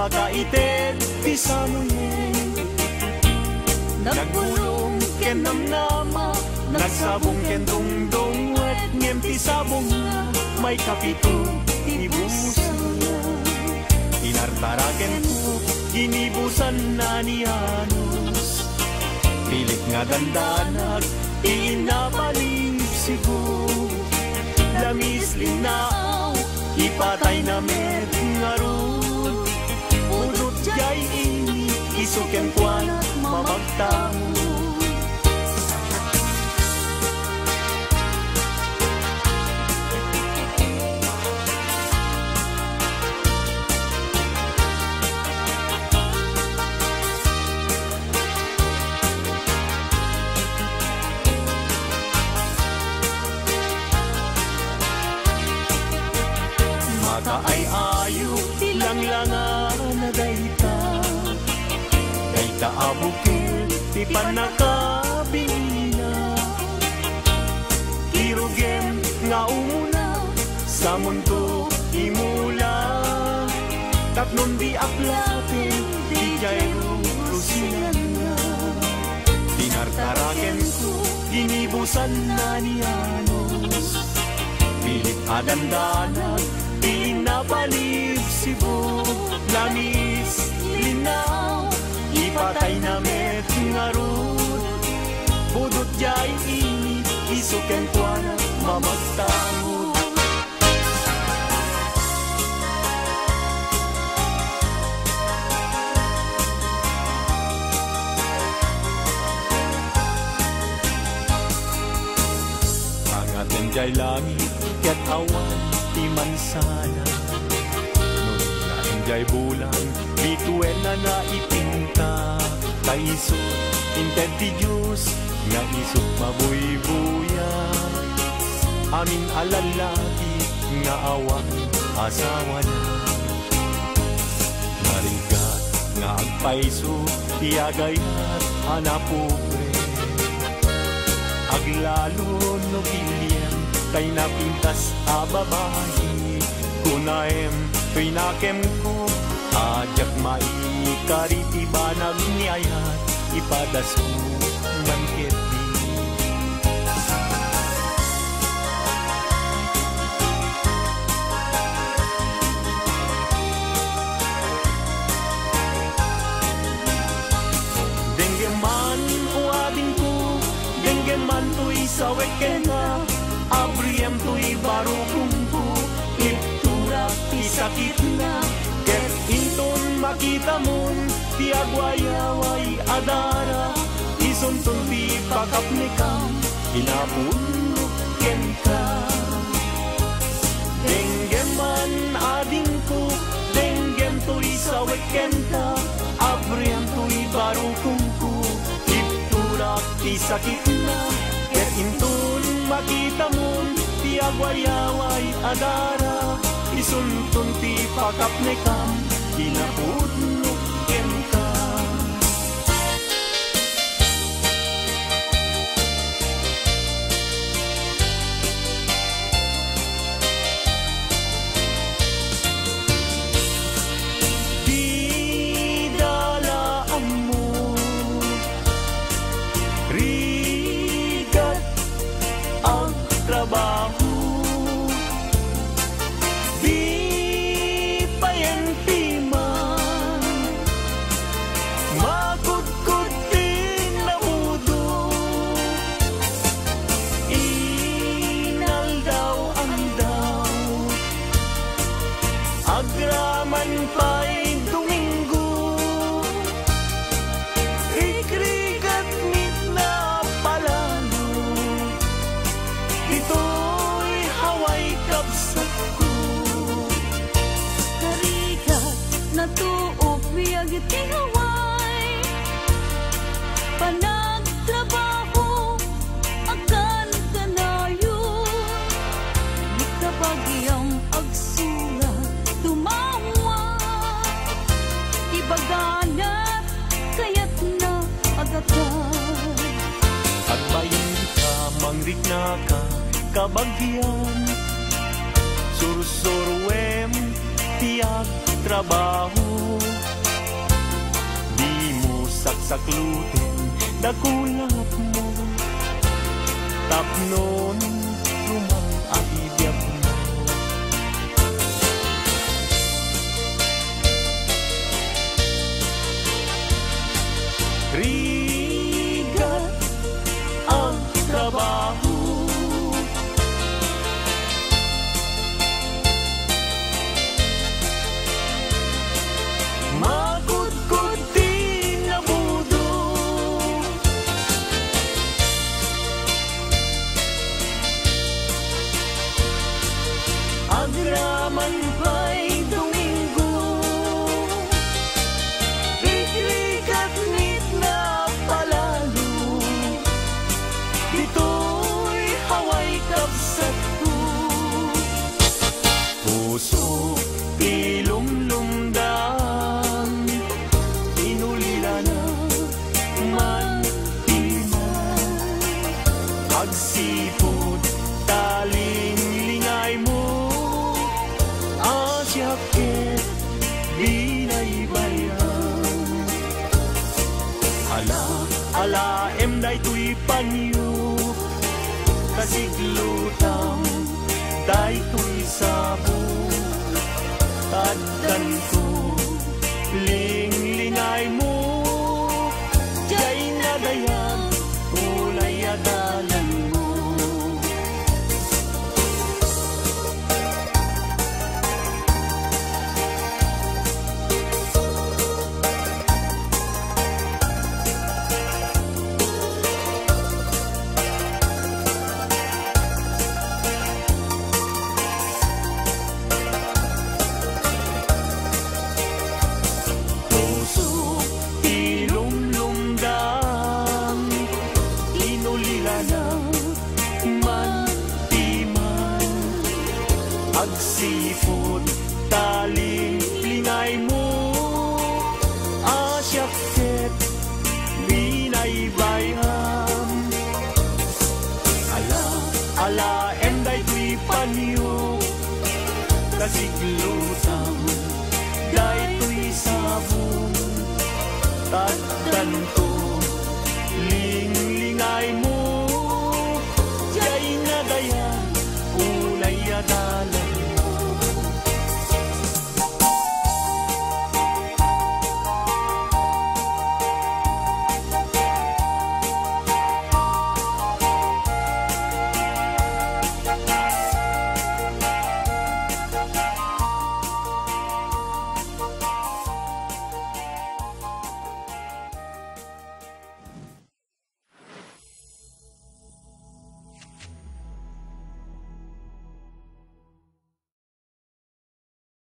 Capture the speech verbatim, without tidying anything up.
Nakaited ti samoyen. Nagbulong ken namnama, nagsabong ken dungdungwet, ngem ti sabongna maikapito ti busangna. Tinartaraken ko, ginibusanna ni Janos. Pilit nga dandanag ti inna balibsibo. Lamis, linnaaw, ipatayna met ngarud. Pudot jay ini, isu kenkuana mamagtamo. Makaay-ayo ti langlangana dayta. Dayta a bukit ti pannakabinina. Kirugem nga umuna, samonto imula. Tapnon di aplaten, di jay rurusinanna. Tinartaraken ko, ginibusanna ni Janos. Pilit a dandanag ti inna balibsibo. Lamis, linnaaw, ipatayna met ngarud. Pudot jay ini, isu kenkuana mamagtamo. Angaten jay langit ket awan ti mansana. No ingaten jay bulan, bituenna naipinta. Ta isu inted ti Dios nga isu mabuybuya. Amin a lallaki nga awan asawana. Narigat nga agpayso ti agayat a napobre. Aglalo no biliem tay napintas a babai. Kunaem toy nakemko, a diak maikari ti banag ni ayat, ipadasko man ketdi. Denggem man, o adingko, denggem man toy sawek kenka, abriem toy barukongko, ibturak ti sakitna, ket inton makitamon ti agwayaway a dara, isunton ti pakapnekam, inapudnok kenka. Denggem man, adingko, denggem toy sawek kenka, abriem toy barukongko, ibturak ti sakitna, ket inton makitamon ti agwayaway a dara, isunton ti pakapnekam, inapudnok kenka. Dida la ammo, rigat agtrabaho. Di payen ti man, makudkod ti namudo. Inaldaw-aldaw, agraman pay Domingo. Rigrigat met napalalo, ditoy Hawaii kabsatko. Narigat, natuok biag ti Hawaii. Panagtrabaho, akan kanayon, ni kabagiam agsurat, tumawa. Ibagana, kayatna agatay. Agbayinka, mangriknaka, kabagiam. Sursuruem ti agtrabaho. Takluten dakulapmo tapnon rumang a bibiagmo. Rigat ang trabaho. Makudkod ti nabudo. Agraman pay Domingo, rikrikatmit na palalo. Ditoy Hawaii kabsatko. Puso ti lumlumdam, inulilana man ti man. Agsipud ta linglingaymo, asiak ket binaybayan. Ala, alaem daytoy panyo, kasiglutam daytoy sabo. Addanto, linglingaymo, diay nadayag, ulay a dalanmo. Puso ti lumlumdam, inulilana man ti man. Agsipud ta linglingaymo, asiak ket binaybayam. Ala, alaem daytoy panyo, kasiglo